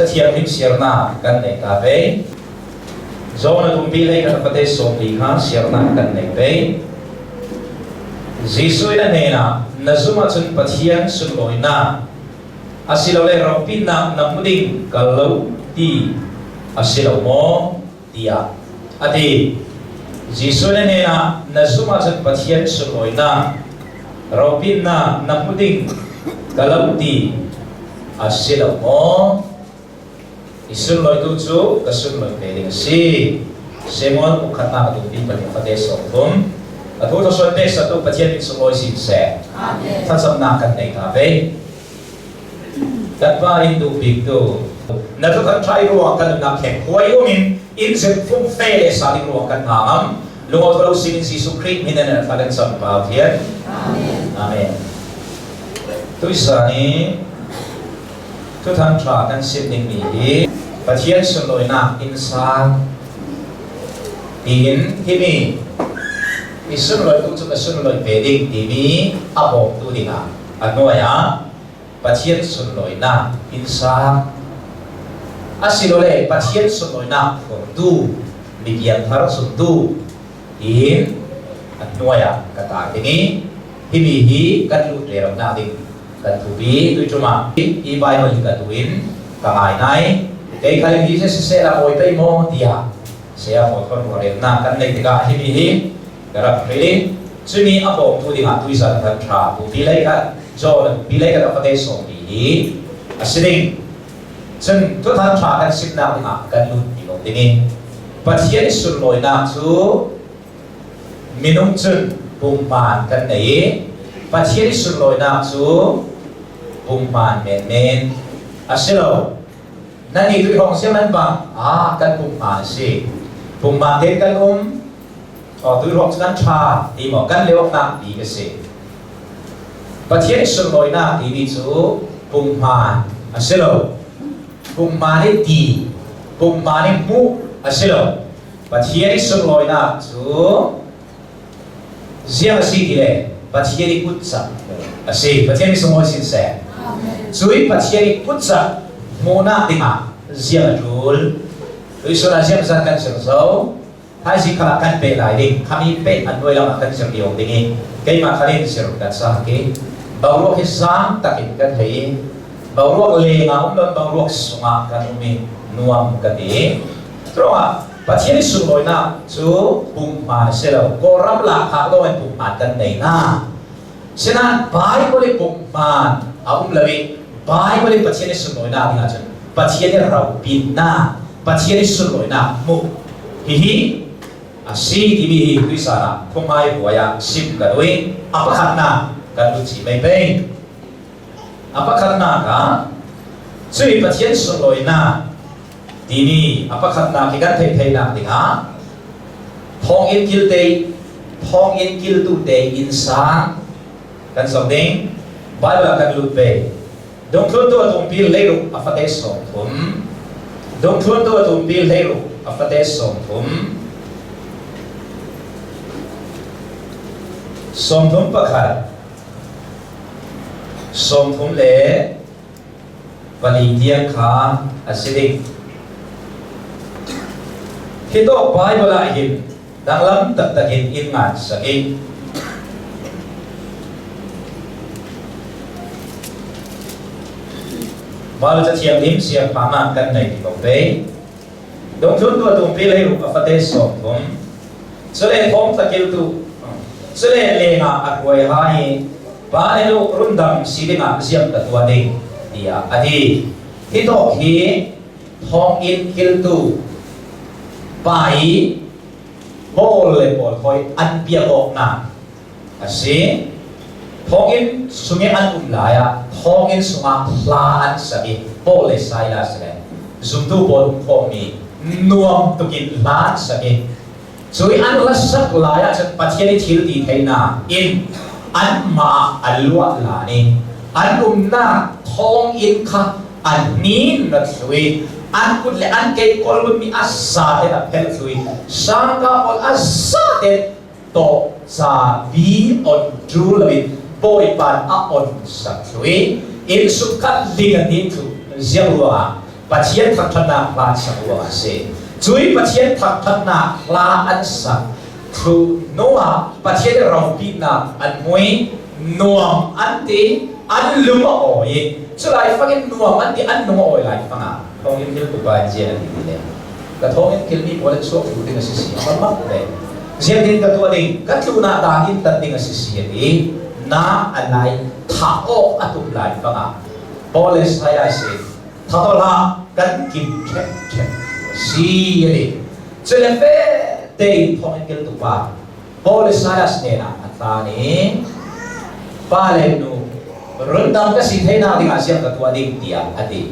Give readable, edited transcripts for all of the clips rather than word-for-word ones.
Cathianghlim siarnak kan nei ta ve. John a tumpi lei kan fate sawmli kha siarnak kan nei ve. Jesuh in a hnenah na zum ahcun Pathian sunlawinak asilole ropinnak na hmu ding kal lo ti a si lo maw tiah a ti. Jesuh nih hnenah na zumh ahcun Pathian sunlawinak ropinnak na hmu ding ka lo ti a si lo maw? I sunlawitu cu ka sunlawi ve ding a si. Samuel buk khatnak a tumpi pahnih fate 30. Atu thawsuan pek satu Pathian min sunglawi sin seh. Thlacamnak kan nei ta ve. Kan pa in duh bik tu na thu kan trai ruang kan nunnak kheng khuai um in in zem fung fe le sa ding ruang kan hna ngam lungaw tholo sin in Jesuh Khrih min in thla kan cam pa Pathian. Amen. Amen. Tuisa ni thuthang tha kan sim ding mi hi Pathian sunlawinak inn sang tiin himi i sunlawi tu cu ka sunlawi ve ding timi a bawmtu dingah a hnuai ah Pathian sunlawinak innsang asilole Pathian sunlawinak phurtu mipiangthar zumtu tiin a hnuai ah ka tar ding i himi hi kan lut re lo nak ding kan thupi tuiṭum ah hi Bible hi ka tu in ka ngai ngai kei khal hi siseh la bawi pei maw tiah saya phawt ruarelnak kan neih tikah himi hi ka rak hril cumi a bawmtu dingah tuizan kan ṭha tu pi lei khat John pi lei khat a fate sawm ti hi a si ding cun tutan ṭha kan simnak dingah kan lut ti lo ding in Pathian sunlawinak cu minung cun pumpan kan nei i Pathian sunlawinak cu pumpan menmen a si lo. Nan nih tui hong siam nan bang ah kan pumpa a si. Pumpa te kan um tui hong cu kan ṭha ti maw kan lewaknak ti ka si. Pathian sunlawinak timi cu pumhmaan a si lo. Pumhmaan i ti, pumhmaan i hmuh a si lo. Pathian i sunlawinak cu ziang a si ti le Pathian i kutcak a si. Pathian i sunglawi sin seh. Cui Pathian i kutcak hmuhnak dingah ziang a ṭul. Tuisun ah ziang zat kan sir zo. Thaizing khala kan pe lai ding. Khami pe an nuai lam ah kan sir lio ding i keimah khalin sir kan sa ki. Boruak hi zaang takin kan hei i boruak leng ah um lon boruak sungah kan um i nuam ka ti. Ruangah Pathian i sunlawinak cu pumhmaan a si lo. Kawlram lahkhah lawng in pumhmaan kan nei hna. Sinain Bible i pumhmaan a um lo i Bible i Pathian i sunlawinak ding ahcun Pathian i ropinnak, Pathian i sunlawinak hmuh hihi a si timi hi tuisan ah phunghmai huai ah sim ka duh i a pakhatnak kan lut chih mei pei. A pakhatnak ah cui Pathian sunlawinak timi a pakhatnak hi kan theih theihnak dingah thawnginn kil te thawnginn kiltu te innsang kan zoh ding. Bible ah kan lut ve. Dungthluntu a tumpi leiruk a fate 30. Dungthluntu a tumpi leiruk a fate 30. 31, 34 tiang kha a si ding. Hi tawk Bible ah hin danglam taktak in inn ngan sak i Bible Cathiang lim siangpahrang ah kan nei ti ko ve. Dongthlun tu a tumpi leiruk a fate 30. Cule thawng tlakiltu cule lengah a hruai ha i pa le nu rundam si dingah ziam ka tuah ding tiah a ti. Hi tawk hi thawnginn kiltu pa i Paul le pawl hoi an biak awknak a si. Thawnginn chung i an um lai ah thawnginn sungah hla an sak i Paul le Silas le zumtu pawl um khawhmi nuam tukin hla an sak i cu i an hla sak lai ahcun Pathian i thil ti theihnak in anmah a luah lan i an umnak thawnginn kha an hnin rat thlu i an kut le an ke kawl mi a za ten a phelh thlu i sangka pawl a za ten tawh ca bi on ṭu loin bawipa a on sak thlu i inn sungkhat ling a hnin thlu ziang ruangah. Pathian thangṭhatnak hla an sak ruangah a si. Cui Pathian thangṭhatnak hla an sak thlu hnuah Pathian i ropinak an mui, nuam an ti, an lung a awi i cu laifang in nuam an ti, an lung a awi laifang ah thawnginn kiltu pa in zian a ti ti le ka thawnginn kilmi pawl an chuak thlu ding a si si a mak ve. Zian din ka tuah ding, ka tlunah daan in tat ding a si si a ti. Na a lai thah awk a tum laifang ah Paul le Silas in Thatawhlah kan kim ṭhemṭhem si a ti. Cule fe tein thawnginn kiltu pa Paul le Silas hnenah a tlan i pa le nu rundang ka si theinak dingah ziang ka tuah ding tiah a ti.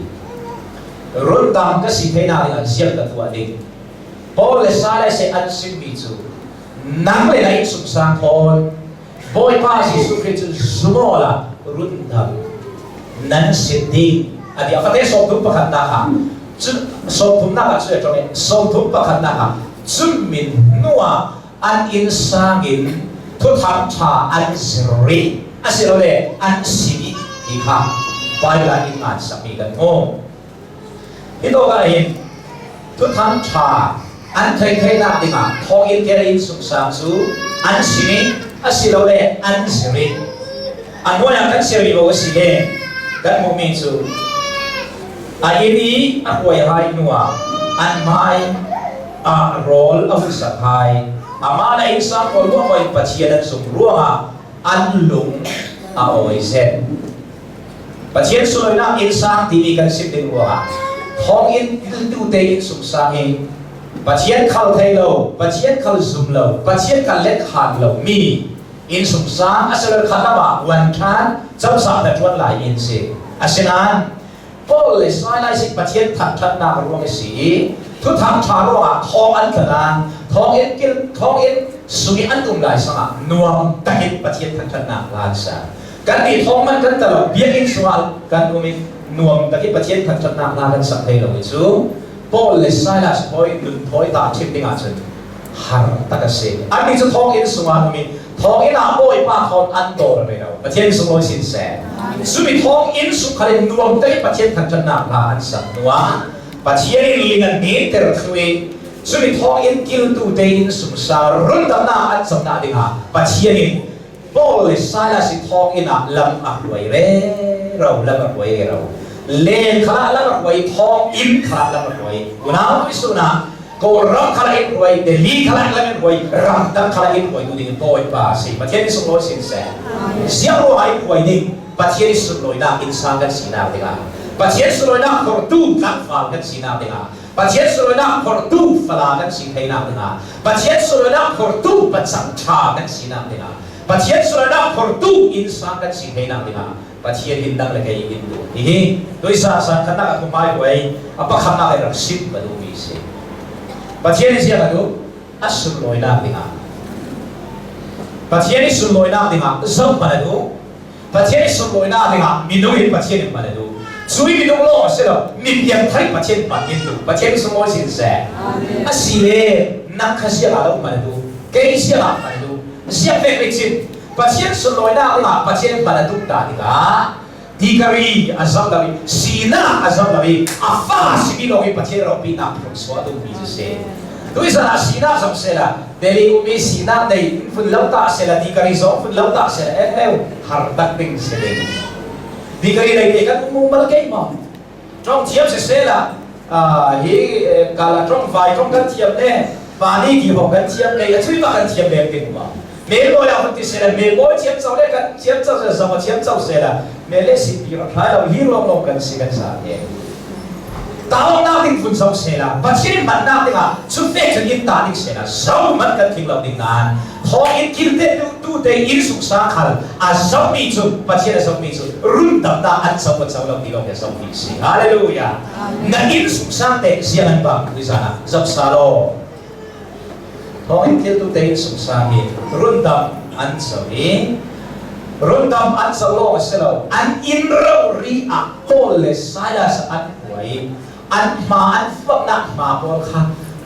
Rundang ka si theinak dingah ziang ka tuah ding. Paul le Silas he an chimmi cu nang le na innchungsang thawn Bawipa Jesuh Khrih cu zumawla ah rundam nan si ding a ti. A fate sawmthum pakhatnak ah sawmthumnak ah cu a ṭong i sawmthum pakhatnak ah cun min hnuah an inn sang in thuthang ṭha an zir rih asilole an si dih ti kha Bible ah inn an sakmi kan hmu. Hi tawk ah hin thuthang ṭha an theihtheihnak dingah thawnginn kel in sungsang cu an sin i asilole an zir i a hnuai ah kan ser ko a si le kan hmuhmi cu a inn i a huai hai hnuah an hmai ah rawl a hun sak hai amah le innsang pawl ruang in Pathian an zumh ruangah an lung a awi zen. Pathian sunlawinak innsang timi kan sim ding ruangah thawnginn kiltu te innsungsang hi Pathian khal thei lo, Pathian khal zum lo, Pathian kan let khan lo mi innsungsang asilo khan lam ah uan ṭhan cozah na ṭuan lai in si. Asinain Paul le Silas hi Pathian thangṭhatnak ruang i si i thuthang ṭha ruangah thawng an tla nain thawnginn kil thawnginn sung i an um lai sangah nuam takin Pathian thangṭhatnak hla an sa. Kan nih thawng man kan talo biakinn chungah kan um i nuam tak i Pathian thangṭhatnak hla kan sak hlei lo i cu Paul le Silas hawi nun thawi ta chim ding ahcun har tak a si. Annih cu thawnginn sungah an um i thawnginn ah Bawipa thawn an dawr ve lo. Pathian sunglawi sin seh. Cumi thawnginn sung khal in nuam te i Pathian thangṭhatnak hla an sak hnuah Pathian in ling an niter thlu i cumi thawnginn kiltu tein sungsar rundamnak an camnak dingah Pathian in Paul le Silas i thawnginn ah lam a hruai rero, lam a hruai rero. Len kha lam a hruai, thawnginn kha lam a hruai. Unau Kristu na Kawlram kha in hruai, Delhi kha lam in hruai, ramdang kha in hruai tu ding Bawipa a si. Pathian i sunglawi sin seh. Siang ruangah in hruai ding Pathian i sunlawinak innsang kan sinak dingah Pathian sunlawinak phortu tlangval kan sinak dingah Pathian sunlawinak phortu fala kan si theinak dingah Pathian sunlawinak phortu pacang ṭha kan sinak dingah Pathian sunlawinak phortu innsang kan si theinak dingah Pathian hin dang le kei in duh hihi tuisa san khatnak a hmai huai a pakhatnak in rak sim ka duhmi si. Pathian i ziang a duh a sunlawinak dingah Pathian i sunlawinak dingah zohhmanh a duh. Pathian i sunlawinak dingah minung in Pathian in hman a duh. Cu i minung lawng a si lo, mi piangthar in Pathian hman in duh. Pathian sunglawi sin seh. A si le nang kha siang ah lo hman a duh. Kei siang ah hman a duh. Siang pek nih cin Pathian sunlawinak dingah Pathian hman a duh ta tikah tikari a zoh lo i sinak a zoh lo i a fa simi lawng i Pathian ropinak phun suah duhmi cu si. Tuizan ah sinak zong sela Delhi ummi sinak nei in fun lo ta sela tikari zong fun lo ta sela eh har tak ding si ding. Tikari nei te kan um mal ke ma. Tong thiam se sela hi kala tong vai tong kan thiam ne pani ki hong kan thiam ne a chui ma kan thiam lem ding ma. Me boy a hun ti sela me boy thiam chau le kan thiam chau se zong thiam chau sela me le si pi ra thlai lo hi long long kan si kan sa te. Taungnak ding phun zong sela Pathian hmannak dingah cu fek cun in ta ding sela zo man kan tling lo ding nain thawng in kilte tu te inn suksa khal a zomi cu Pathian a zomi cu rundamnak an co an co lo ti lawng hi a zomi si. Hallelujah. Na inn suksa te ziang an bang tu zan ah zap sa law thawng in thil tu te inn suksa hi rundam an co i rundam an co lawng a si lo an inn ro ri ah Paul le Silas an huai an hma an fuaknak hma pawl kha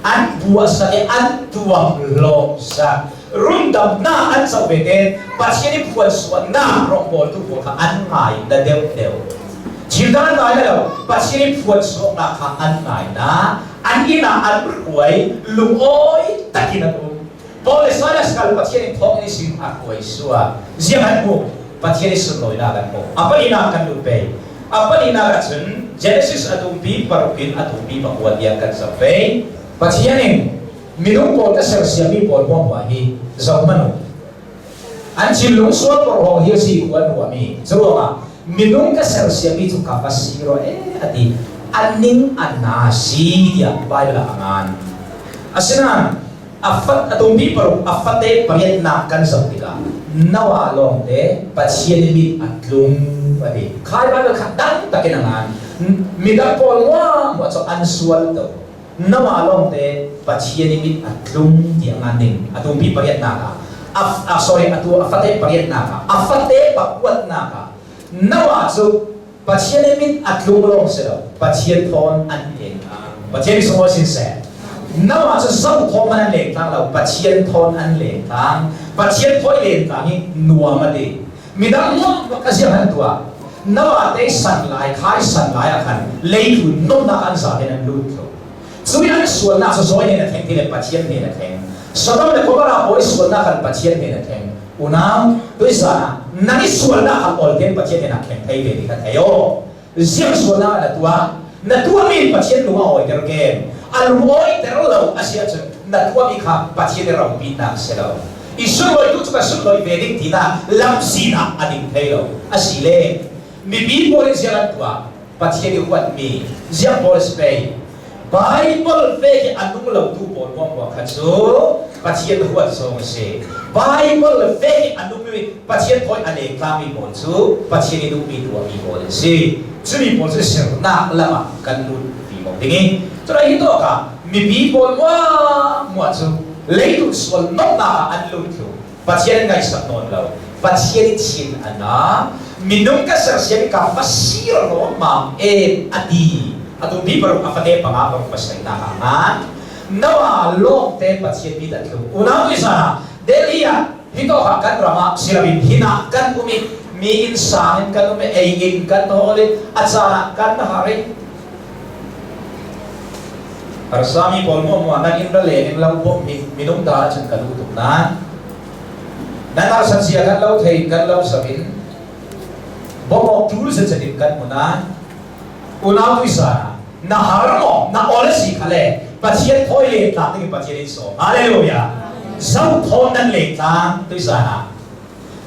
an buasa i an tuam lawng sa rundamnak an co ve te Pathian i phuan suannak rawngbawltu pawl kha an ngai na deuh deuh. Thil dang an ngai lo. Pathian i phuan sawhnak kha an ngai na. An inn ah an hruai lungawi takin an um. Paul le Silas kal Pathian in thawng in sin a hruai sua. Ziang an hmuh? Pathian i sunlawinak an hmuh. A palinak kan lut pe. A palinak ahcun Genesis a tumpi paruk in a tumpi pakua tiang kan zoh ve. Pathian in minung pawl ka sersiammi pawl huahhuah hi zoh hmanh u. An thinlung sual porhawng hi a si khu an ruahmi. Curuangah minung ka sersiammi cu ka va si rua ee a ti. A ning a na si tiah Bible ah a ngan. Asinain a fat a tumpi paruk a fate pariatnak kan zoh tikah Noah lawngte Pathian i mit a tlung a ti. Khai Bible kha dang takin a ngan. Midang pawl nguah cu an sual to. Noah lawngte Pathian i mit a tlung tiah ngan ding a tumpi pariatnak ah a sorry atu a fate pariatnak ah a fate pakuatnak ah Noah cu Pathian i mit a tlung lawng si lo Pathian thawn an leng Pathian i sunglawi sin seh Noah cu zo thawng man an leng tlang lo Pathian thawn an leng tlang Pathian thawi len tlang i nuam a ti midang nuam bak a ziang an tuah Noah te san lai khai san lai ah khan leithlun nomnak an za ten an lut thlu cui an sualnak cu zawi nen a thleng ti le Pathian nen a thleng Sodom le Gomorrah pawl sualnak khan Pathian nen a thleng unau tuizan ah nang i sualnak khan ol ten Pathian nen a thleng thei ve ti kha thei o ziang sualnak na tuah na tuahmi Pathian lung a awiter kem a lung awiter lo a si ahcun na tuahmi kha Pathian i ropinak si lo i sunlawi tu cu ka sunlawi ve ding tinak lamzin ah a ding thei lo a si le mipi pawl in ziang an tuah Pathian i huatmi ziang pawl si pei Bible ve hi a nung lo tu pawl muangmuang kha cu Pathian huat zawng a si. Bible ve hi a nungmi Pathian hawi a lengtlangmi pawl cu Pathian i duhmi tuahmi pawl an si. Cumi pawl cu sernak lam ah kan lut ti ko ding i cuna hi tuak ah mipi pawl muangmuang cu leilung sual nomhnak ah an lut thlu. Pathian ngaihsak nawn lo. Pathian i thin a na. Minung ka sersiam i ka va sir lawm mam em a ti. Atu bi paruk a fate panga paruk pasarihnak ah ngan. Noah lawngte Pathian mit a tlung. Unau ni zan Delhi ah hito ha kan ram ah siloin hin ah kan um i mi inn sang in kan um i ei in kan hawl i a caan ah kan har i Harsami pawl muahmuah nan inn ra leng in lo bawmh hi minung ta ahcun ka duh tuk nain nan harsat zia kan lo thei kan lo sak in bawmh awk ṭul zetzet in kan hmu nain unau tuisa na har maw na ol a si kha le Pathian thawi len tlak ding in Pathian in sawm hallelujah zo thawn nan leng tlang tuisa ah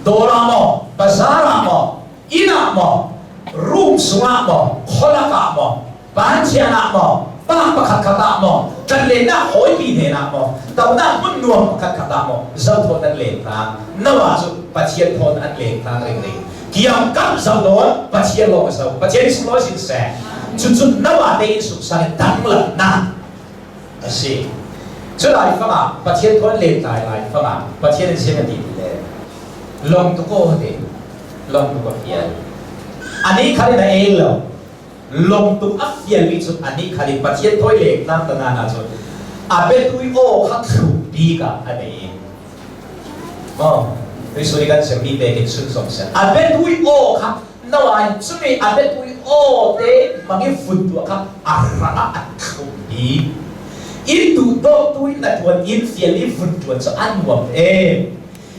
dawr ah maw bazar ah maw inn ah maw room sungah maw kholak ah maw Pathian ah maw pa pakhat khat ah maw kan lennak hawipi hnen ah maw tonak hmun nuam pakhat khat ah maw zo thawn an len tlang Noah cu Pathian thawn an len tlang ringring kiang kam zo nawn Pathian lawng a zo Pathian sunglawi sin seh cucu Noah te in sungsang in danglamnak a si cu lai fangah Pathian thawn len tlai lai fangah Pathian in sim a ti ti le long tu ko ti long tu ko fial ani khal in a el lo lungtuk a fialmi cu anih kha nih Pathian thawi lengtlang ta na cun a biatui aw kha thluk bik ah a nei maw tuisuri kan sermi pek in sun zong seh a biatui aw kha nawain cumi a biatui aw te mangi vun tuah kha a hrang ah a thluk bik in duh dawh tu in na tuan in fial i vun tuan cu a nuam em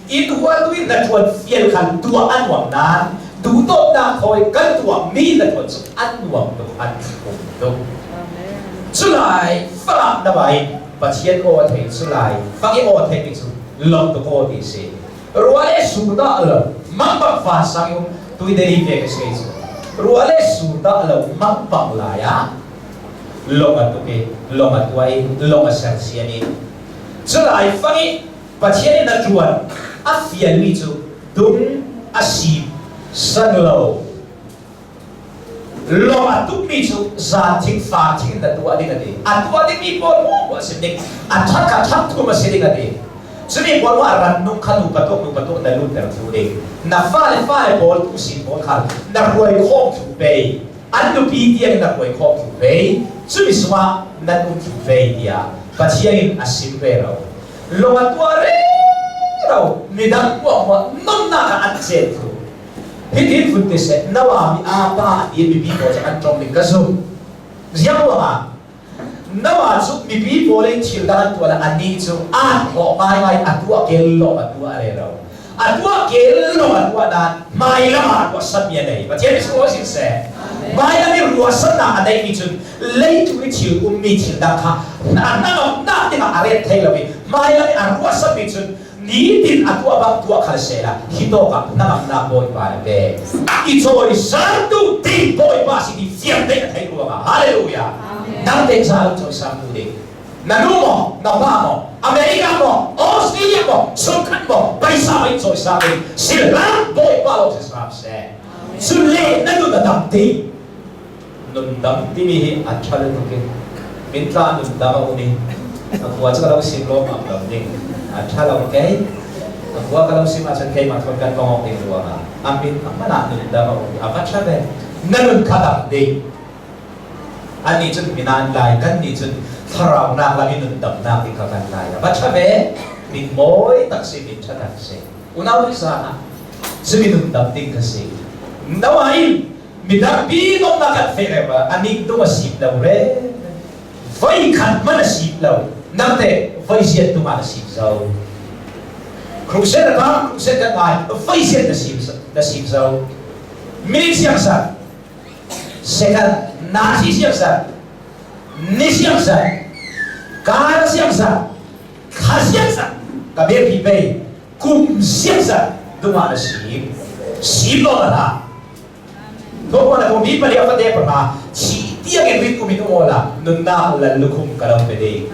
In huatu in na ṭuan fial khan tuah a nuam nain duhdawtnak hawi kan tuah mi na ṭuan cu an nuam tuk an thlum tuk. Culai falam na vai Pathian aw a thei culai fang i aw a thei mi cu lom tuk aw ti si. Rua le sur dah lo mang bang fa sang i um tui deli ve ka si cu. Rua le sur dah lo mang bang lai ah long a tuk i long a tuah i long a sersiam i culai fang i Pathian in a ṭuan a fialmi cu dum a si san lo lawng a tukmi cu zan thing fa thing in na tuah ding a ti a tuah dingmi pawl mu a si ding a that kha that thum a si ding a ti cumi pawl mu a rannung kha nu patuk nu patuk na lutter thlu ding na fale fale pawl tu sin pawl kha na hruai khawm thlu pei an nupi tiang na hruai khawm thlu pei cumi sungah nan um thlu pei tiah Pathian in a sim ve lo lung a tuah rero midang kuahmuah nunnak ah an cen thlu. Hitin vun ti seh, Noah mi a pa ti mipi pawl cu an ṭong ding ka zumh. Ziang ruangah? Noah cu mipi pawl in thil dang an tuah le anih cu aa hlawh ngaingai a tuah kel lo a tuah re lo. A tuah kel lo a tuah nain hmailam ah ruahsanmi a nei. Pathian nih sunglawi sin seh. Hmailam i ruahsannak a neihmi cun leitung i thil ummi thil dang kha a hnangamnak dingah a ret thei lo i hmailam i a ruahsanmi cun nitin a tuah bang tuah khal sehla hi tawk ah hnangamnak Bawipa na pek. I cawisangtu ding Bawipa si ti fiang tein a theih ruangah hallelujah. Dang tein sa lo cawisangtu ding. Na nu maw, na pa maw, America maw, Australia maw, chungkhat maw, paisa in cawisang ding silhlang Bawipa lo si hram seh. Cun le na nun a dam ti. Nundam timi hi a ṭha tuk i mintla nundam a um i a khua cu ka lo sim lawmmam lo ding a ṭha lo kei a khua ka lo sim ahcun keimah thawn kan kong ding ruangah a min a hman ah nundam a um i a va ṭha ve. Na nun kha dam ding. Annih cun min an lai, kannih cun thlarau nak lam i nundamnak ding kha kan lai. A va ṭha ve. Min mawi tak si, min ṭha tak si. Unau risa ah cumi nundam ding kha si. Noah in midang pi nomnak kan feh reu a ning tung a sip lo re voi khat man a sip lo nang te voi ziat tung ah na sip zo crusade a tang crusade kan ngai voi ziat na sip na sip zo minute siang san second na si siang san ni siang san kar siang san thla siang san ka be pi pei kum siang san dungah na sip sip lo na hlah Thawngpang na mi pali a fate panga chi tiang in rit um in um la nunnak lal lukhum ka lo pe ding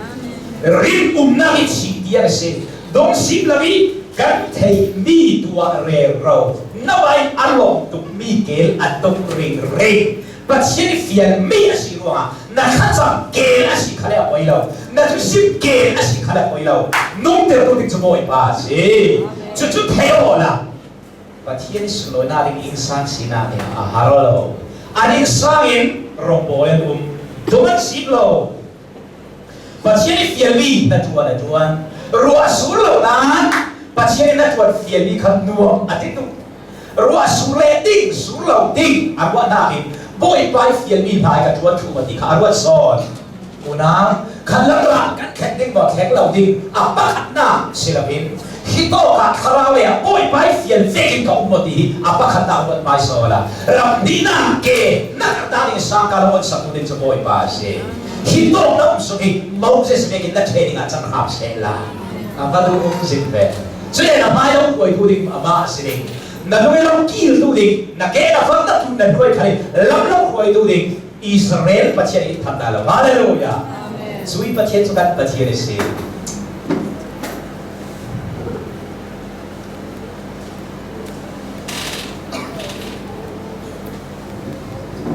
rit umnak i chi tiang si dong sip lo i kan thei mi tuah re ro nawai a lawm tuk mi kel a tuk ring ring Pathian i fial mi a si ruangah na thlacam kel a si kha le a poi lo na thusim kel a si kha le a poi lo nungter tu ding cu Bawipa a si cucu thei aw la Pathian sunlawinak ding innsang sinak nih a har lo. An innsang in rawngbawl an um. Dum an sip lo. Pathian i fialmi na ṭuan a ṭuan. Ruah a sur lo nain Pathian in na ṭuan fialmi kha nuam a ti tuk. Ruah sur le ding, sur lo ding a ruahnak in Bawipa i fialmi hna i ka ṭuan thlu ma ti kha a ruat sawn. Unau, khan lamrah kan khen ding maw kheng lo ding a pakhatnak si loin hi tawk ah thlarau lei ah Bawipa i fial vek in ka um maw ti hi a pakhatnak ruat hmai la ram hnihnak ke na ta ding sangka lo on sak ding cu Bawipa a si. Hi tawk na um sung hi Moses vek in na training ah cang hram seh la. A va duh um zin ve. Cule na hmai lo kuai tu ding amah a si ding. Na hnuai lo kil tu ding, na ke na fang na tun na hnuai khali lam lo hruai tu ding Israel Pathian in tham dah lo. Hallelujah. Cui Pathian cu kan Pathian a si.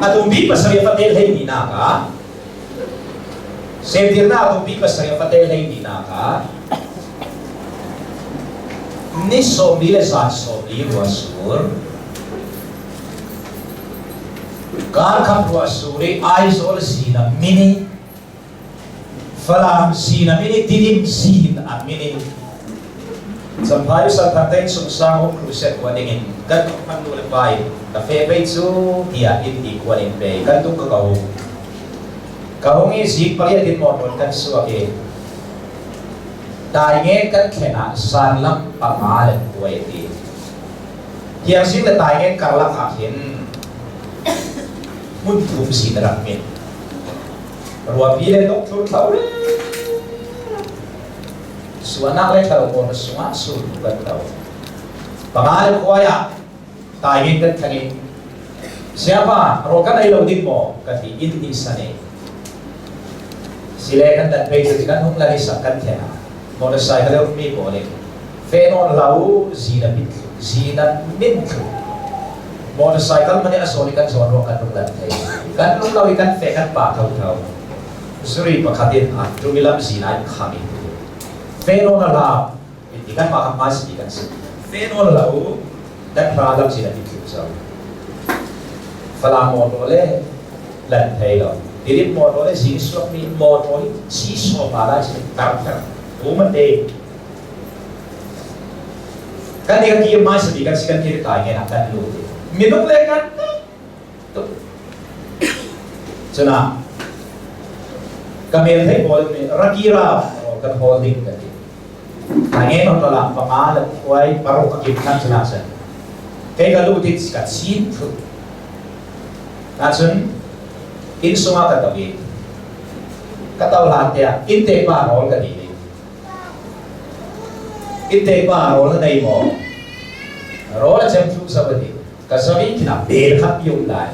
Atu mi pasarih fate hlei ni nak ah semtirnak atu mi pasarih fate hlei ni nak ah ni 40 le zan 40 ruah sur Karkhat ruah sur i Aizawl sin a min i Falam sin a min i Tidim sin a min i Champhai Salthar te sungsang um crusade kua ding in kan hman nu le pa in ka fe pei cu tiah in ti kuan in pe kan tung ka ko ka hung i zik pariat in motor kan suak i tai nge kan thlen ah zan lam panga le kuai ti Thiangzing le taingen karlak ah hin hmun thum sin a rak mit. Ruapi le dok thur thlo le suanak le thlo pawl na sungah sur kan lo. Panga le khuai ah taingin kan thang i Siapa ro kan ei lo ding maw ka ti in ni sane. Sile kan dan pei cu kan hung lan i sak kan thena. Motorcycle mi pawl in Fenawn hlah u, zin a mit thlu, zin a min thlu. Motorcycle man i a zawn i kan zawn ruang kan lung lan thei. Kan lung lo i kan fe kan pa thotho. Zuri pakhat in a tumilam zin ah in kham in Fenawn a hla, ti kan mah kan hmai si kan si. Fenawn hlah u, dan hra lam zin a mit thlu zo. Falam motor le lan thei lo. Tirit motor le zin suak mi motor hi si so pa lai si tar ther. Umate Kan i kan kir hmaisa bik kan si kan kir kai ngen ah kan lut. Minung le kan tuk. Cuna ka mel thei pawl nih rakira kan hawl ding ka ti. Nge no tola panga le khuai paruk a kim khan cuna sen. Kei ka lu dit ka chin thut. Ahcun inn sungah ka to i ka to hlan tiah inn te pa rawl ka dil i inn te pa rawl na nei maw? Rawl a cem thlu zo a ti. Ka zo i khin ah bel kha pium lai.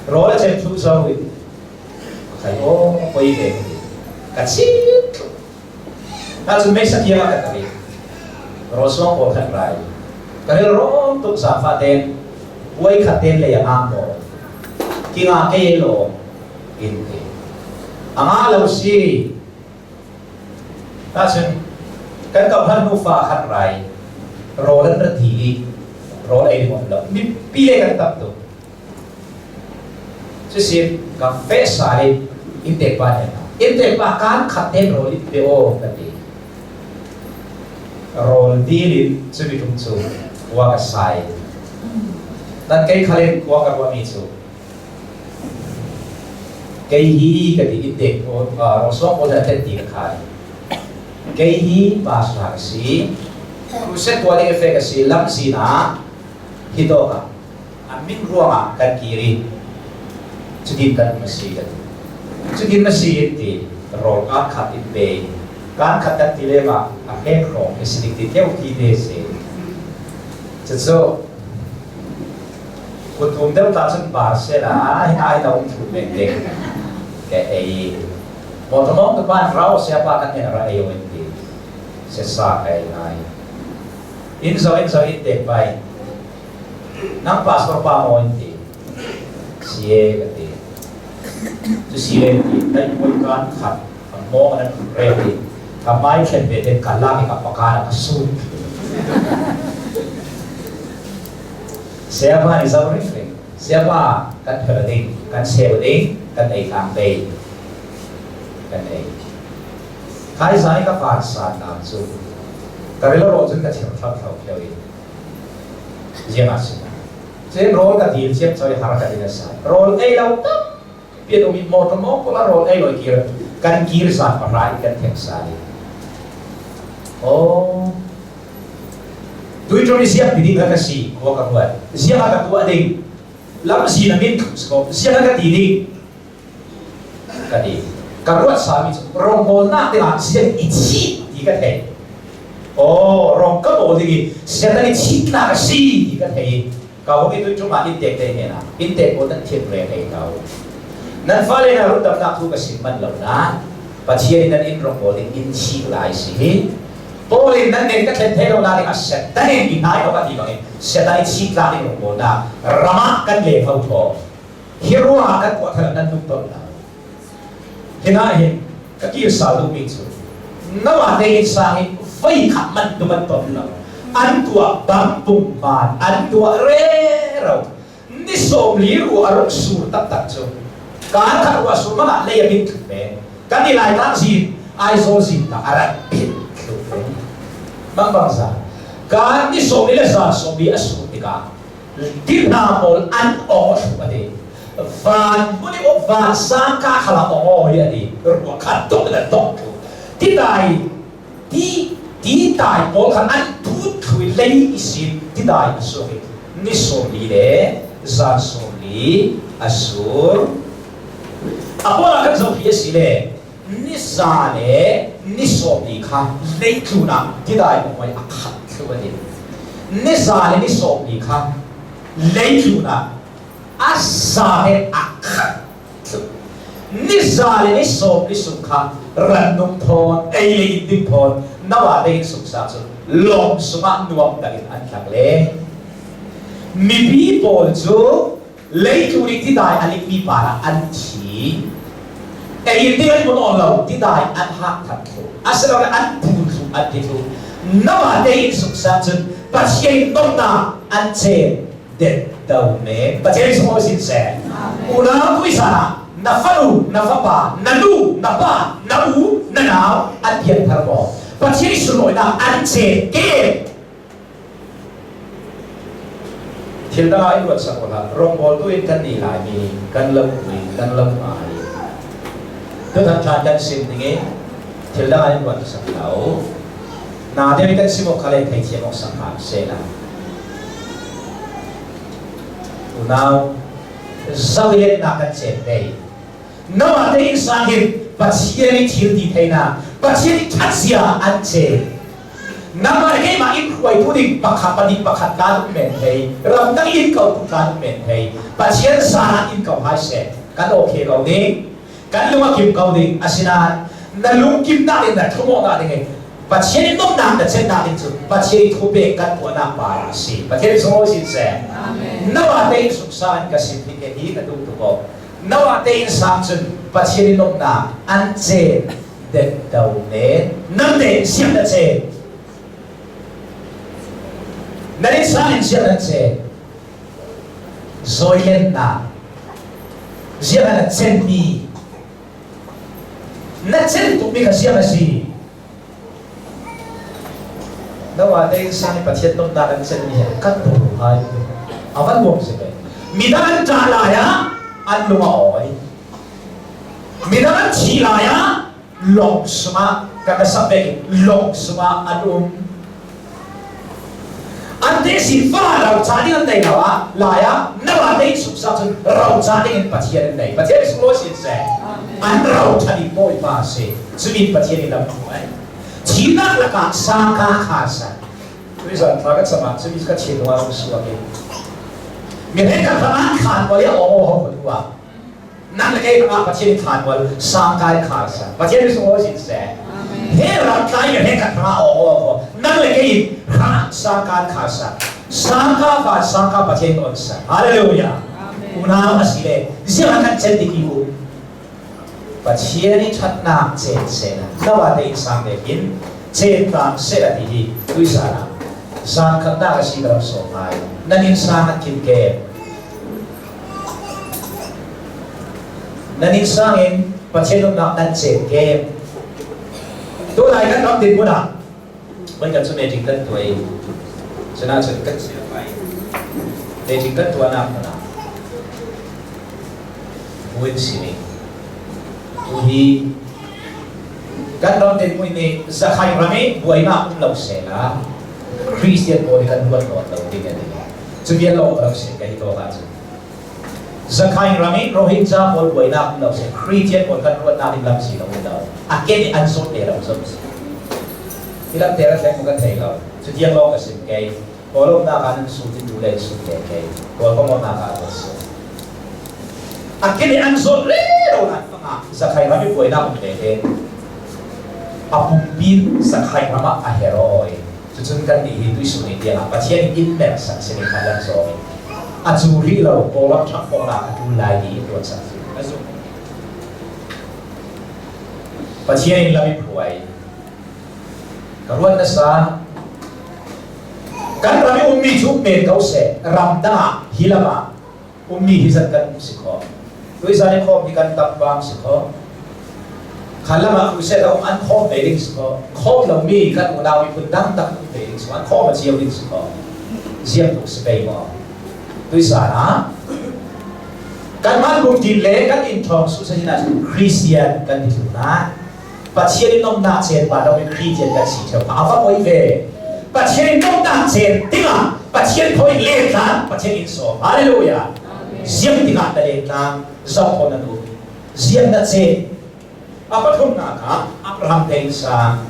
Rawl a cem thlu zo in khai aw poi ve ka ti. Ka chit thlu. Ahcun meisa tiang ah kan i rawlsuang pawl khan rai. Kan i rawm tuk zaangfah tein puai khat tein lei a ngah maw? Ki nga ke law in ti. A ngah lo si. Ahcun kan kauhlan nufa khan rai rawl an ra ti i rawl ei ding um lo. Mipi le kan tam tuk. Cusin ka feh sal in inntek pa nih inntek pa kaan khat ten rawl in pe aw ka ti. Rawl dil in cumi tum cu khua ka sai. Nan kei khal in khua ka ruahmi cu kei hi ka ti inntek rawl suang pawl an ti ka khai. Kei hi pastor ka si. Crusade tuah ding efek ka si lamzin ah hi tawk ah A min ruangah kan kir i cutin kan um a si kan ti. Cutin a si in ti rawl kaan khat in pe in kaan khat kan ti lengah a hleng hrawng hi si ding ti theu ti te si. Cucu kutum deuh ta cun bar sela hi ai lo um thut men ding ke ei. Motor mong tu pan rau siapa kan hen ra ei in ti se sa kai ngai. In zo in zo in tek pai. Nang pastor pa maw in ti? Si e ka ti. Cu si le ti dai poi kan khat a mawng nan re ti ka mai thlen ve ten ka lak i ka pakan a ka sun. Siapa ni zau ring ring. Siapa kan phel ding, kan cheu ding, kan ei tlang te. Kan ei. Khai zai ka van san dan cu. Ka ril ro cun ka cheu thlau thlau pheu i Ziang ah si Cun rawl ka dil ciam choi har ka din a sa. Rawl ei lo tak pian um i motor mong ko la rawl ei loi kir kan kir zan pahra in kan thek sa li. Oh Tuiṭum i ziang ti ding ka si khua ka ruat. Ziang ah ka tuah ding. Lam si na min ko ziang ah ka ti ding. Ka ti. Ka ruat sami cu rawngbawlnak dingah sian i chit ti ka thei. Aw, rong ka bawl ding i sian i chitnak a si ti ka thei i ka hung i tuiṭum ah inntek te hen ah inntek pawl nan thiam re thei ko. Nan fale na rundamnak thu ka sim manh lo nain Pathian in nan inn rawngbawl ding in chih lai si hi. Paul in nan nen ka thlen thei lo na ding ah Satan in i hnai ko ka ti bangin Satan i chitla ding rawngbawlnak ramah kan le tho thaw. Hi ruangah kan tuah thal nan duh ton lo. Hina hin ka kir sal duhmi cu nawa tein sang i voi khat man tu man ton lo. An tuah bang pungman an tuah rero. Ni sawm li ru a rung sur taktak cu. Kaan khat ruah sur mangah lei a bin thlu ve. Kan i lai tlang zin Aizawl zin ta a rat pit thlu ve. Mang bang za. Kaan ni sawm li le zan sawm li a sur tikah Ti hna pawl an aw thlu a ti. Van hmun i van sang ka khala aw hi a ti. Rua khat tuk in an tong thlu. Ti dai ti ti tai pawl khan an thut thlu i lei i sin ti dai a sur i ni sawm li le zan 40 a sur. A pawl ah kan zoh hi a si le ni za le ni 40 kha leitlun ah tidai muhmai a khat thlu a ti. Ni za le ni 40 kha leitlun ah a za he a khat thlu. Ni za le ni 40 sung kha rannung thawn ei le in ding thawn nawa te in sungsa cu lawng sungah nuam tak in an tlak le mipi pawl cu Leitu nih tidai a likmi par ah an thi. Ei ding an hmu lo, tidai an hak that thlu. Asilole an phu thlu, an ti thlu. Nama tein suksa cun Pathian dawtnak an cem det do me. Pathian sung sin seh. Unau puisa ah na fanu, na fapa, na nu, na pa, na u, na nau an pian thar maw? Pathian sunlawinak an cem ke. Thil dang ah i ruat sak hlah. Rawngbawl tu in kan ni laimi nih kan lo pui, kan lo ngai. Tutan thlan kan sim ding i thil dang ah in ruat sak lo. Na deuh kan sim awk kha le theithiam awk sak hna seh la. Unau, zohletnak kan cen dei. Noah te inn sang hin Pathian i thil ti theinak, Pathian i ṭhatzia an cen. Nangmah le keimah in hruaitu ding pakhat pahnih pakhat kaan um men thei, ramdang in ko tu kaan um men thei. Pathian zaan in ko hai seh. Kan okay ko ding. Kan lung a kim ko ding. Asinain na lungkimnak in na thumawhnak ding in Pathian in nomnak na chennak ding cu Pathian i thupek kan tuahnak para a si. Pathian sunglawi sin seh. Noah te in sungsa in ka sim hi ke hi ka duh tuk ko. Noah te in sang cun Pathian in nomnak an cen det do nen nan te siang na cen. Nan in sang in siang nan cen. Zawilennak ziang na cenmi na cen tukmi kha siang a si. Noah te sang i Pathian nomnak an cenmi hi kan tu hai a van nuam si ve. Midang an ṭah lai ah an lung a awi. Midang an thi lai ah lawng sungah kan ka sak bek lawng sungah an um. An te si fa ro ca ding an nei lo ah lai ah Noah te sungsa cun ro ca ding in Pathian an nei. Pathian sunglawi sin seh. An ro ṭhan i Bawipa si. Cumin Pathian i lam hruai. Thihnak lakah sangka kha sa. Tuizan thla ka cam ah cumi ka thin wa rum suak i mi he ka thla khan wal ya o ho ko wa nan le kei ah Pathian khan wal sangkai kha sa Pathian sunglawi sin seh. He ram tlai he ka thla o ho ko nan le kei kha sangka kha sa sangka fa sangka Pathian on sa. Hallelujah. Unau asile ziang kan chen ti ki u Pathian i ṭhatnak cen sehla Noah te inn sang in cen tlang sehla ti hi tuisan ah zan khatnak a si ka rak sawm ngai. Nan inn sang an kin kem. Nan inn sang in Pathian umnak nan cen kem. Tunai kan ram din hmun ah voi kan cu meeting kan tuah i cuna cun kan siam ai. Meeting kan tuahnak hmun ah buin sining tu hi kan ram dinhmun nih Zakhai ram i buainak um lo sehla Christian pawl hi kan huat nawn lo ding an ti. Cu vial lo rak si kai to ahcun Zakhai ram i Rohingya pawl buainak um lo seh Christian pawl kan ruatnak ding lam si lo lo a ken i an zawt te lo zom si hi lam te ra thleng mu kan thei lo. Cu tiang lawng ka sim kei. Kawlawmnak ah nan su ti tu le su te kei kawl kawmawnak ah kan su a ken i an zawt le lo nan fangah Zakhai ram i buainak um te te a pumpi Zakhai ram ah a hero oi. Cucun kan nih hi tuisun ni tiangah Pathian in mer sak sin in khan lam zawm i a cu rih lo kawlram ṭhang khawhnak a ṭul lai ti in ruat sak a zumh. Pathian in lam i phuai ka ruat nasa. Kan ram i ummi cu men ko seh, ram dang ah hi lam ah ummi hi zat kan um si khawh. Tuizan i khawm hi kan tam bang si khawh. Kha lam ah crusade a um an khawm ve ding si khawh. Khawm lomi kan unau miphun dang dang um ve ding si khawh. An khawm a cio ding si khawh. Ziam tuk si pei maw. Tuizan ah kanmah lungthin le kan inn thawng su sa hin ahcun Christian kan ti thlu na. Pathian in nomnak cen pa lo in Christian kan si theo a va poi ve. Pathian in nomnak cen tikah Pathian thoi len tlang Pathian in sawm. Hallelujah. Ziam tikah na len tlang zoh ko nan um. Ziam na cen. A pathumnak ah Abraham tein sang.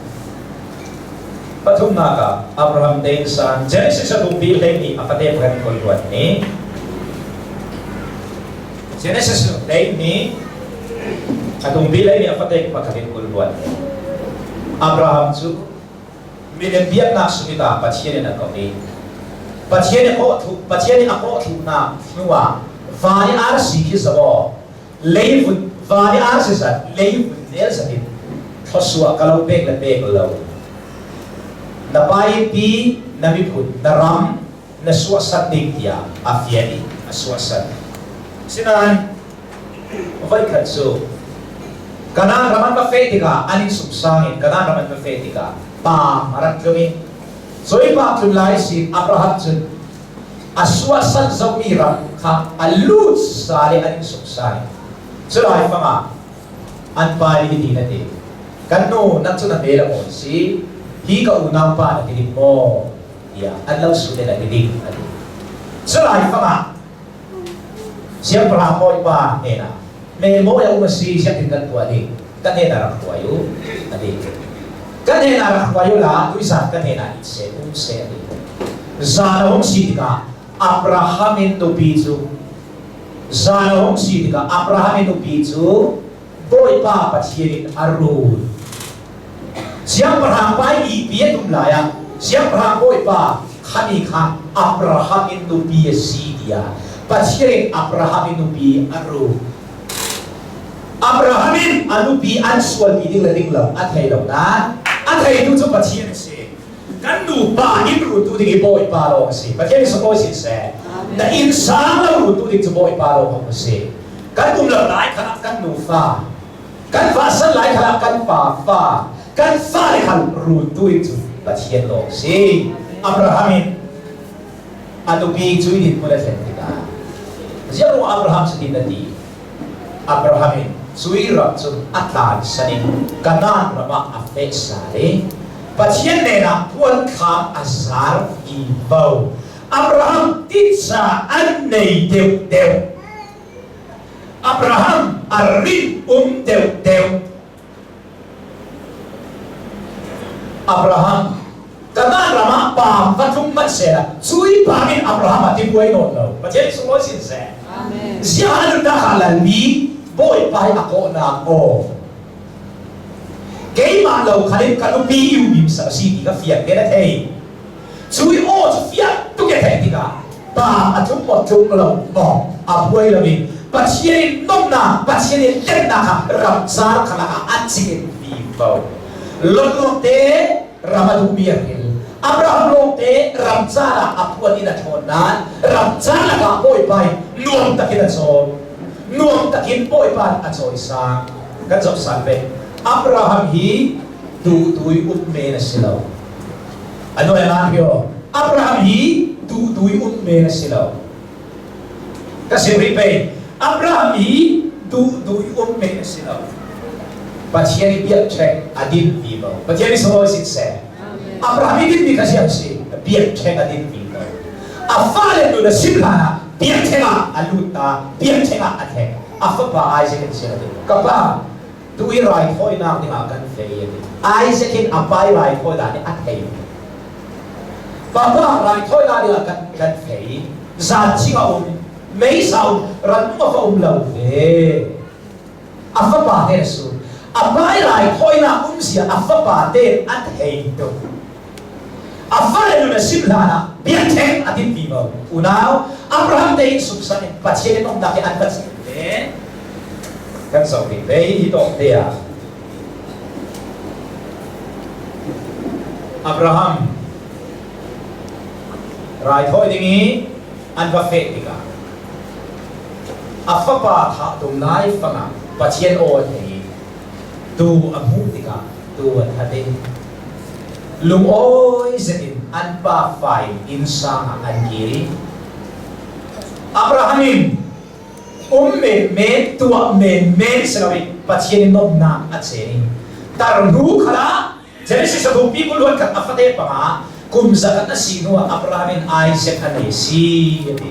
Pathumnak ah Abraham tein sang. Genesis a tumpi hlei ni a fate pakhat koi ruat ni. Genesis hlei ni a tumpi lei nih a fate pakhat in 20 ruat. Abraham cu milem biaknak sungit ah Pathian in a kong i Pathian i Pathian i a kawh thluhnak hnu ah van i arsi khi zaw leivun van i arsi zat leivun nel zat in thluachuah ka lo pek le pek lo na pai pi na miphun na ram na suahsat ding tiah a fian i a suahsat. Sinain voikhat cu Kanaan ram an va feh tikah an inn sungsang in Kanaan ram an va feh tikah pa a rak tlung i cuai pa tlun lai sin Abraham cun A suahsan zohmi ram kha a lut sa le an in suk sai. Culai fangah an pa nih hitin a ti, Kan nu, nang cu na hmel a awn si, hi ka unau pa na ti ding maw? tiah an lo sut in a ti ding a ti. Culai fangah siangpahrang bawipa hnenah hmel mawi a um a si sianginn kan tuah ding kan hnenah rak hruai u a ti. Kan hnenah rak hruai u la tuizan kan hnenah it seh um seh a ti. Zan a hung si tikah Abraham in nupi cu zan a hung si tikah Abraham in nupi cu Bawipa Pathian in a run. Siangpahrang pa i pi an um lai ah siangpahrang Bawipa khami kha Abraham in nupi a si tiah Pathian in Abraham in nupi a run. Abraham in a nupi an sualpi ding le ding lo a thei lo nain a theitu cu Pathian a si. Kan nupa inn rutu ding hi Bawipa lawng a si. Pathian sunglawi sin seh. Na inn sang lo rutu ding cu Bawipa lawng a si. Kan um lo lai khan kan nufa, kan fa san lai khan kan pa fa, kan fale khan rutu ding cu Pathian lawng si. Abraham in a nupi cu in hmun a thlen tikah ziah Abraham cutin a ti? Abraham in cui ram cu a tlansan in Kanaan ram ah a feh sal i Pathian hnenah puanthlam a zar i bo. Abraham titsa an nei deuh deuh. Abraham a rin um deuh deuh. Abraham Kanaan ram ah paam va tlung hmanh sehla cui paam in Abraham a tibuai nawn lo. Pathian sunglawi sin seh. Ziah nunnak ah lalmi Bawipa hi a kawhnak aw. Keimah lo khan in ka nupi i umim sa si ti ka fiang te na thei. Cui aw cu fiang tuk e theih tikah pa a tlung maw tlung lo maw a buai lo in Pathian in nomnak Pathian in lennak ah ramcar kha lakah a cing in vi ko. Lot lawngte ram a duhmi a ril. Abraham lawngte ramcar ah a phuan in a ṭhawn nain ramcar lakah Bawipa in nuam takin a cawn. Nuam takin Bawipa a cawisang. Kan zoh san ve. Abraham hi duhtui um men a si lo. Ano e lan hio? Abraham hi duhtui um men a si lo. Ka sim rih pei. Abraham hi duhtui um men a si lo. Pathian i biakṭheng a dinpi lo. Pathian i sunglawi sin seh. Abraham i dinmi kha siang si biakṭheng a dinpi lo. A fale nun a sim hlan ah biakṭheng ah a lut ta, biakṭheng ah a theng. A fapa Isaac in sian a ti. Ka pa, Tu i raithawinak dingah kan fei a ti. Isaac in a pa i raithawi dan hi a thei. Papa raithawinak dingah kan kan fei. Zan ching a um, meisa um, ran um a fa um lo ve. A fapa te a su. A pa i raithawinak um zia a fapa te a thei tuk. A fale nun a sim hlan ah biakṭheng a timpi mo. Unau, Abraham te in sumsan in Pathian in umnak hi an Pathian te. Kan zoh ding ve hi tawk te ah. Abraham raithawi ding i an va feh tikah a fapa thah tum lai fangah Pathian aw a thei i tuu a hmuh tikah tuu an hat i Lungawi zet in an pa fa in innsang ah an kir i Abraham in um menmen tuah menmen si loin Pathian in nomnak a cen i tarnu kha lah Genesis a bukpi kul khat a fate panga kum zakat a si hnu ah Abraham in Isaac a nei si a ti.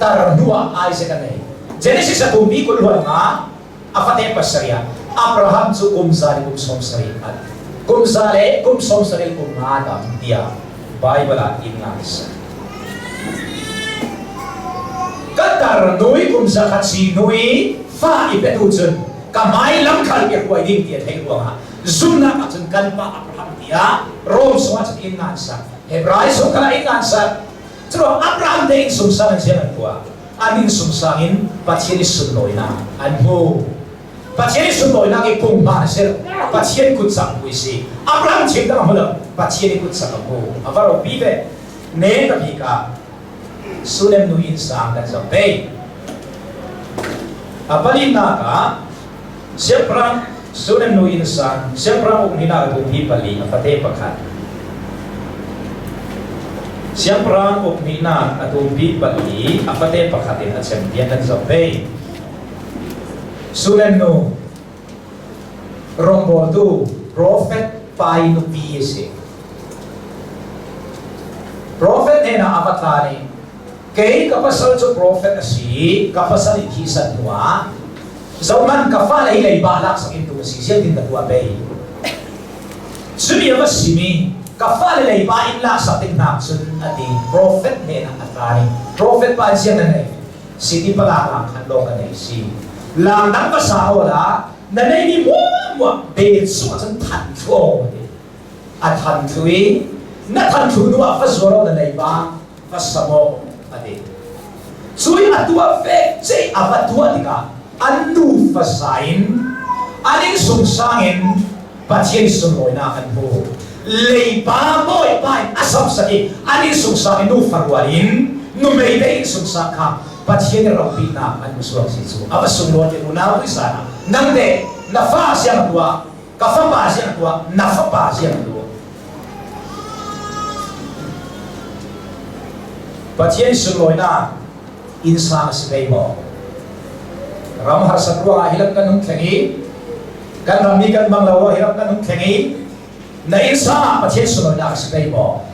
Tar hnu ah Isaac a nei. Genesis a bukpi kul nga A fate pasarih ah Abraham cu kum za le kum sawm sarih a kum za le kum sawm sarih kum nga dam tiah Baibal ah in ngai sa. Ka tar nui kum zakhat si nui fa i petu cun ka hmai lamkhal i hruai ding ti a theih ruangah zumnak ah cun kan pa Abraham tiah Rom sungah cun inn ngan sak Hebrai sung kala inn ngan sak Curuang Abraham te inn sungsang in siang an tuah an inn sungsang in Pathian i sunlawinak an hmu. Pathian i sunlawinak i punghman a si. Pathian kutsak pui si. Abraham chim dang a hmu lo. Pathian i kutsak a hmu. A va ropi ve. Ne ka bik ah Sunem nu inn sang kan zoh ve. A palinnak ah Siangpahrang Sunem nu inn sang Siangpahrang uk ni nak a tum hi pali a fate pakhat. Siangpahrang uk hnihnak a tumpi pali a fate pakhat in a chem tiang kan zoh ve. Sunem nu rawngbawltu profet pai nupi a si. Profet hnenah a va tlan i kei ka pasal cu profet a si i ka pasal i thisan hnuah zohhmanh ka fale hi leiba laksak in tu a si ziangtin ka tuah bei. Cumi a va simi ka fale leiba in laksak ding hna cun a ti profet hnenah a tlan i profet pa ziang na nei siti palak lang khan lawng ka nei si lang dang va sa aw la na nei mi muah muah bel sung ah cun than thlu aw ti a than thlu i na than thlu hnu ah va zuar aw na leiba va samo a ti cui a tuah ve ce a va tuah tikah an nu fasa in an in sungsang in Pathian sunlawinak an hmu. Leipa bawipa in a samsak i an in sungsang i nufa rual in numei te in sungsang kha Pathian i ropinak an hmu suak si cu a va sunglawi ti unau puisa nang te na fa siang tuah ka fapa siang tuah na fapa siang tuah Pathian sunlawinak innsang a si ve maw? Ram harsat ruangah hi lam kan hung thleng i kan ram mi kan bang lo hi ram kan hung thleng i na innsang ah Pathian sunlawinak a si ve maw?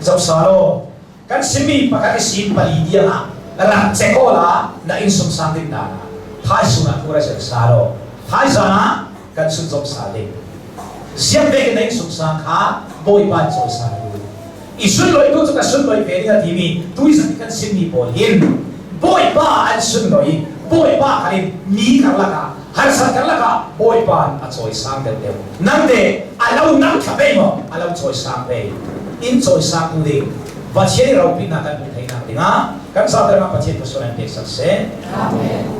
Zoh sa law kan simi pakhat i sin pali tiang ah rak cek aw la na inn sungsang ding na thaisung ah tura ser sa law thaizang ah kan sunzom sa ding ziang ve na inn sungsang kha Bawipa cawisan u i sunlawi tu cu ka sunlawi ve ding a timi tuizan kan simmi pawl hin Bawipa an sunlawi Bawipa khan in mi karlak ah harsat karlak ah Bawipa a cawisang deuh deuh nang te a lo nang thla ve maw a lo cawisang ve in cawisang tu ding Pathian i ropinak kan hmuh theihnak dingah kan zaternak Pathian pasal an pek sak seh. Amen.